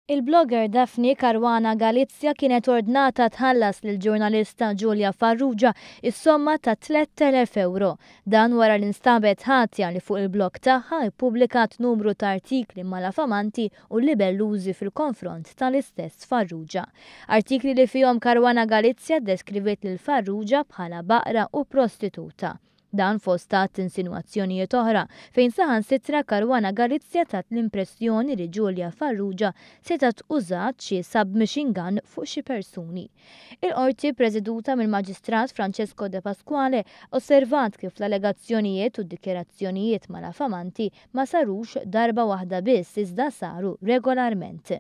Il-blogger Daphne Caruana Galizia kienet ordnata tħallas lill-ġurnalista Julia Farrugia s-somma ta' 3,000 ewro. Dan wara li nstabet ħatja li fuq il-blog tagħha ppubblikat numru ta' artikli malafamanti u libellużi fil-konfront tal-istess Farrugia. Artikli li fihom Caruana Galizia ddeskriviet lil Farrugia bħala baqra u prostituta. Dan fost għadd insinwazzjonijiet oħra, fejn saħansitra Caruana Galizia tat l-impressjoni li Julia Farrugia setgħet użat xi submachine gun fuq xi persuni. Il-Qorti preseduta mill-Maġistrat Francesco Depasquale osservat kif l-allegazzjonijiet u d-dikjarazzjonijiet malafamanti ma sarux darba waħda biss iżda saru regolarment.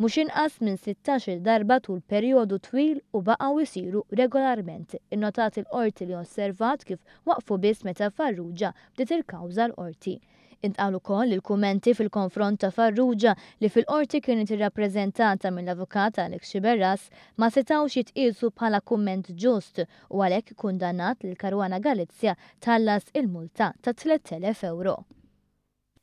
Mhux inqas minn 16-il darba tul perjodu twil u baqgħu jsiru regolarment, innotat il-Qorti li osservat kif waqfu biss meta Farrugia bdiet il-kawża l-Qorti. Intqal ukoll li l-kummenti fil-konfront ta' Farrugia li fil-Qorti kienet irrappreżentata mill-Avukat Alex Sciberras ma setgħux jitqiesu bħala kumment ġust u għalhekk ikkundannat lil Caruana Galizia tħallas il-multa ta' 3,000 ewro.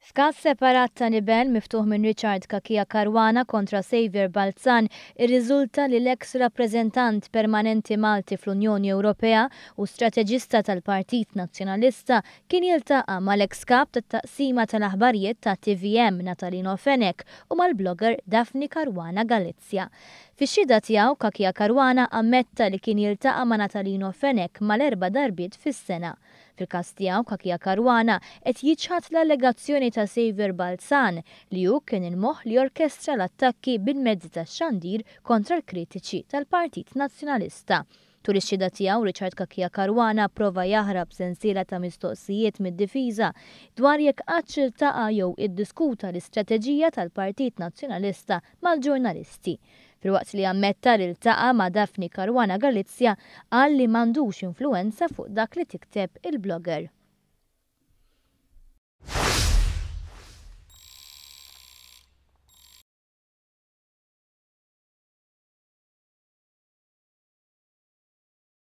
F'każ separat ta' libell miftuħ minn Richard Cachia Caruana kontra Saviour Balzan irriżulta li l-eks rappreżentant permanenti Malti fl-Unjoni Ewropea u strateġista tal-Partit Nazzjonalista kien jiltaqa' mal-eks kap tat-taqsima tal-aħbarijiet ta' tvm Natalino Fenech u mal-blogger Daphne Caruana Galizia. Fix-xhieda tiegħu Cachia Caruana ammetta li kien jiltaqa' ma' Natalino Fenech mal-erba' darbiet fis-sena. Fil-każ tiegħu, Cachia Caruana qed jiċħad l-allegazzjoni ta' Saviour Balzan li hu kien il-moħħ li orkestra l-attakki bil-mezzi tax-xandir kontra l-kritiċi tal-Partit Nazzjonalista. Tul ix-xhieda tiegħu, Richard Cachia Caruana pprova jaħrab sensiela ta' mistoqsijiet mid-difiża dwar jekk qattx iltaqa' jew iddiskuta l-istrateġija tal-Partit Nazzjonalista mal-ġurnalisti. Filwaqt li ammetta li ltaqa' ma' Daphne Caruana Galizia, qal li m'għandux influwenza fuq dak li tikteb il-blogger.